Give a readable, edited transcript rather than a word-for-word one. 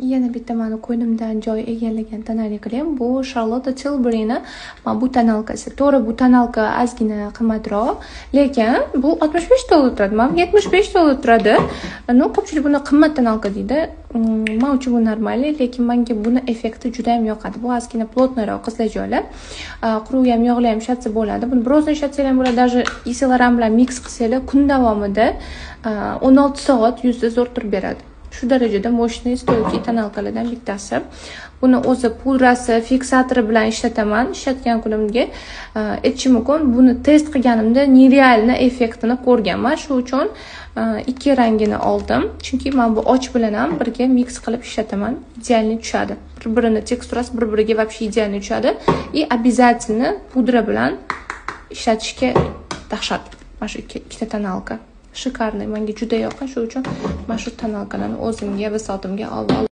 Yana bitta mani ko'nglimdan joy egallagan тональный krem bu Charlotte Tilburyni mana bu тоналка si. To'g'ri, bu тоналка ozgina qimmatroq, lekin bu 65 dollar turadi. Mana bu 75 dollar turadi. Ну, ko'pchilik buni qimmat тоналка deydi. Man uchun bu нормальный, lekin menga buni effekti juda ham yoqadi. Bu ozgina плотный roq, qizlarjonlar. Quruq ham, yog'li ham ishlatsa bo'ladi. Buni bir o'zini ishlatsanglar ham bo'ladi, даже Iselaram bilan mix qilsanglar, kun davomida 16 soat yuzda zo'r turib beradi. Shu darajada мощный, стойкий тоналка lardan bittasi. Buni o'zi pudrasi, fiksatori bilan ishlataman. Ishlatgan kunimga aytishim mumkin, buni test qilganimda нереально effektini ko'rganman. Shu uchun ikki rangini oldim. Chunki men bu och bilan ham birga mix qilib ishlataman. Идеальный tushadi. Bir-birini teksturasi bir-biriga вообще идеальный tushadi. И обязательно pudra bilan ishlatishga dahshat. Mana shu ikkita тоналка. Шикарный, menga juda yoqqan. Shu uchun mana shu тоналка larni o'zimga, bisotimga olib.